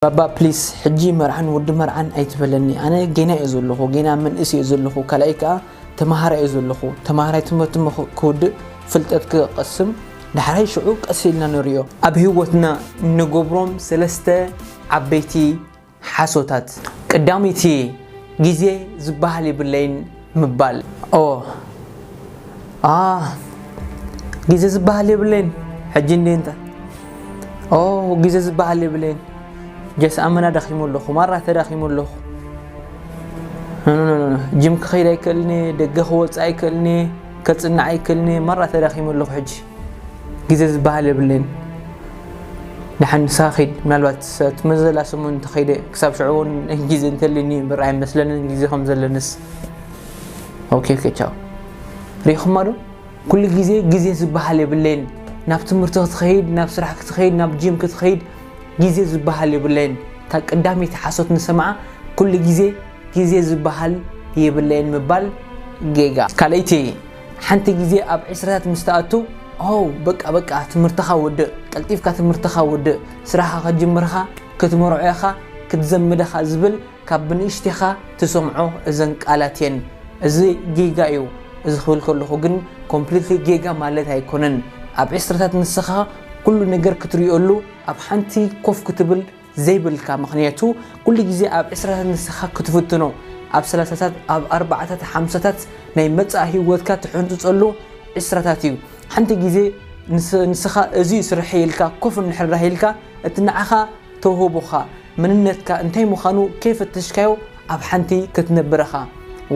ባባ ፕሊስ፣ ሕጂ መርዓን ወዲ መርዓን ኣይትበለኒ። ኣነ ጌና እየ ዘለኹ፣ ጌና መንእስ እየ ዘለኹ። ካልኣይ ከኣ ተማሃራይ እየ ዘለኹ። ተማሃራይ ትምህርቲ ክውድእ፣ ፍልጠት ክቐስም፣ ዳሕራይ ሽዑ ቀስ ኢልና ንርእዮ። ኣብ ህይወትና ንገብሮም ሰለስተ ዓበይቲ ሓሶታት። ቀዳመይቲ፣ ግዜ ዝበሃል የብለይን ምባል። ኦ፣ ኣ፣ ግዜ ዝበሃል የብለይን። ሕጂ እንዴ እንተ፣ ኦ፣ ግዜ ዝበሃል የብለይን። ጀስ ኣመና ደኺሙ ኣለኹ፣ ማራ ተዳኺሙ ኣለኹ። ኖ፣ ኖ፣ ኖ፣ ኖ። ጅም ክኸይድ ኣይክእልኒ፣ ደገ ክወፅእ ኣይክእልኒ፣ ከፅንዕ ኣይክእልኒ፣ ማራ ተዳኺሙ ኣለኹ ሕጂ። ግዜ ዝበሃል የብለይን። ደሓን ንስኻ ኺድ፣ ምናልባት ስ-፣ እቲ መዘላ ሰሙን እንተኸይደ፣ ክሳብ ሽዑ እውን ግዜ እንተልኒ እምበር ኣይመስለንን ግዜ ከም ዘለንስ። ኦኬ፣ ኦኬ፣ ቻው። ሪኢኹማ ዶ? ኩሉ ግዜ ግዜ ዝበሃል የብለይን። ናብ ትምህርቲ ክትኸይድ፣ ናብ ስራሕ ክትኸይድ፣ ናብ ጂም ክትኸይድ ግዜ ዝበሃል የብለይን። እታ ቀዳመይቲ ሓሶት ንሰምዓ፣ ኩሉ ግዜ ግዜ ዝበሃል የብለይን ምባል ጌጋ። ካልኣይቲ፣ ሓንቲ ግዜ ኣብ ዕስራታት ምስ ትኣቱ፣ ኦ፣ በቃ፣ በቃ፣ ትምህርትኻ ወድእ፣ ቀልጢፍካ ትምህርትኻ ወድእ፣ ስራሕኻ ከጅምርኻ፣ ክትመርዖ ኢኻ፣ ክትዘምድ ኢኻ ዝብል ካብ ብንእሽቴኻ ትሰምዖ እዘን ቃላት እየን። እዚ ጌጋ እዩ። እዚ ክብል ከለኹ ግን ኮምፕሊትሊ ጌጋ ማለት ኣይኮነን። ኣብ ዕስራታት ንስኻ ኩሉ ነገር ክትሪኦሉ ኣብ ሓንቲ ኮፍ ክትብል ዘይብልካ፣ ምኽንያቱ ኩሉ ግዜ ኣብ ዕስራታት ንስኻ ክትፍትኖ፣ ኣብ ሰላሳታት፣ ኣብ ኣርባዓታት፣ ሓምሳታት ናይ መጻኢ ህይወትካ ትሕንጽጸሉ ዕስራታት እዩ። ሓንቲ ግዜ ንስ-፣ ንስኻ እዚ ስርሐ ኢልካ ኮፍ እንድሕር ኢልካ፣ እቲ ንዓኻ ተውህቦኻ፣ መንነትካ እንታይ ምዃኑ ከይፈተሽካዮ ኣብ ሓንቲ ክትነብር ኢኻ።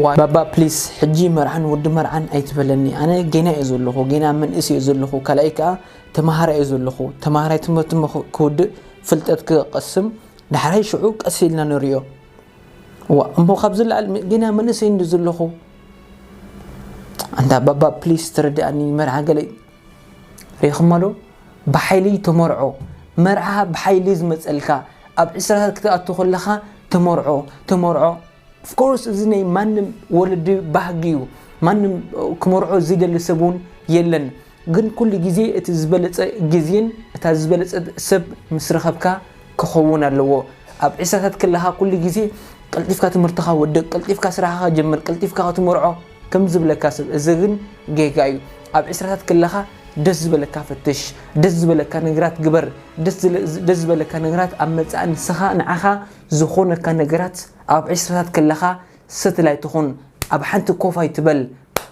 ዋ-፣ ባባ ፕሊስ፣ ሕጂ መርዓን ወዲ መርዓን ኣይትበለኒ። ኣነ ጌና እየ ዘለኹ፣ ጌና መንእስ እየ ዘለኹ፣ ካልኣይ ከኣ ተማሃራይ እየ ዘለኹ። ተማሃራይ ትምህርቲ ምኽ-፣ ክውድእ፣ ፍልጠት ክቐስም፣ ዳሕራይ ሽዑ ቀስ ኢልና ንርእዮ። ዋ፣ እሞ ካብዚ ላዕሊ ም-፣ ጌና መንእሰይ እንዲ ዘለኹ። ኣንታ ባባ ፕሊስ ተረድኣኒ፣ መርዓ ገለ ሪኢኹማ ዶ? ብሓይሊ ተመርዖ። መርዓ ብሓይሊ ዝመጸልካ፣ ኣብ ዕስራታት ክትኣቱ ከለኻ ተመርዖ፣ ተመርዖ። ኦፍኮርስ፣ እዚ ናይ ማንም ወለዲ ባህጊ እዩ። ማንም ክመርዖ ዝደሊ ሰብ እውን የለን። ግን ኩሉ ግዜ እቲ ዝበለጸ ግዜን እታ ዝበለጸ ሰብ ምስ ረኸብካ ክኸውን ኣለዎ። ኣብ ዕስራታት ከለኻ ኩሉ ግዜ ቀልጢፍካ ትምህርትኻ ወድእ፣ ቀልጢፍካ ስራሕኻ ጀምር፣ ቀልጢፍካ ክትመርዖ ከም ዝብለካ ሰብ፣ እዚ ግን ጌጋ እዩ። ኣብ ዕስራታት ከለኻ ደስ ዝበለካ ፈትሽ፣ ደስ ዝበለካ ነገራት ግበር፣ ደስ ዝለ-፣ ደስ ዝበለካ ነገራት ኣብ መጻኢ ንስኻ ንዓኻ ዝኾነካ ነገራት ኣብ ዕስራታት ከለኻ ሰትል ኣይትኹን። ኣብ ሓንቲ ኮፍ ኣይትበል።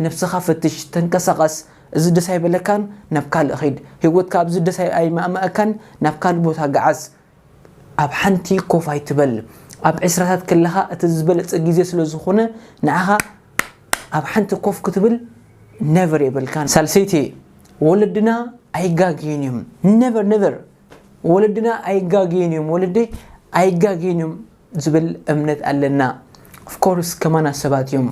ነብስኻ ፈትሽ፣ ተንቀሳቐስ። እዚ ደስ ኣይበለካን፣ ናብ ካልእ ኺድ። ህይወትካ ኣብዚ ደስ ኣይ-፣ ኣይማእማእካን፣ ናብ ካልእ ቦታ ገዓዝ። ኣብ ሓንቲ ኮፍ ኣይትበል። ኣብ ዕስራታት ከለኻ እቲ ዝበለጸ ግዜ ስለ ዝኾነ፣ ንዓኻ ኣብ ሓንቲ ኮፍ ክትብል ነቨር የብልካን። ሳልሰይቲ፣ ወለድና ኣይጋገዩን እዮም። ነቨር፣ ነቨር። ወለድና ኣይጋገዩን እዮም። ወለደይ ኣይጋገዩን እዮም ዝብል እምነት ኣለና። ኦፍኮርስ፣ ከማና ሰባት እዮም።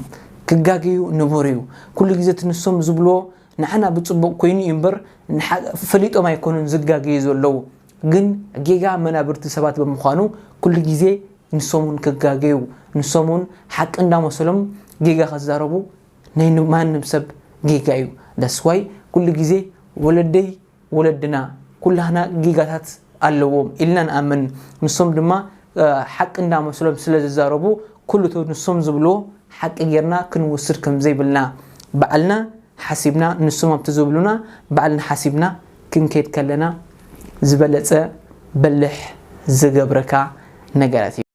ክጋገዩ ንቡር እዩ። ኩሉ ግዜ እቲ ንሶም ዝብልዎ ንዓና ብጽቡቕ ኮይኑ እዩ እምበር፣ ንሓ-፣ ፈሊጦም ኣይኮኑን ዝጋገዩ ዘለዉ። ግን ጌጋ መናብርቲ ሰባት ብምዃኑ፣ ኩሉ ግዜ ንሶም እውን ክጋገዩ፣ ንሶም እውን ሓቂ እንዳመሰሎም ጌጋ ክዛረቡ ናይ ን-፣ ማንም ሰብ ጌጋ እዩ። ዳትስ ዋይ ኩሉ ግዜ ወለደይ፣ ወለድና፣ ኩላህና ጌጋታት ኣለዎም ኢልና ንኣምን። ንሶም ድማ፣ እ፣ ሓቂ እንዳመስሎም ስለ ዝዛረቡ፣ ኩሉ እቲ ንሶም ዝብልዎ ሓቂ ጌርና ክንወስድ ከም ዘይብልና፣ ባዕልና ሓሲብና፣ ንሶም ኣብቲ ዝብሉና ባዕልና ሓሲብና ክንከይድ ከለና፣ ዝበለጸ በሊሕ ዝገብረካ ነገራት እዩ።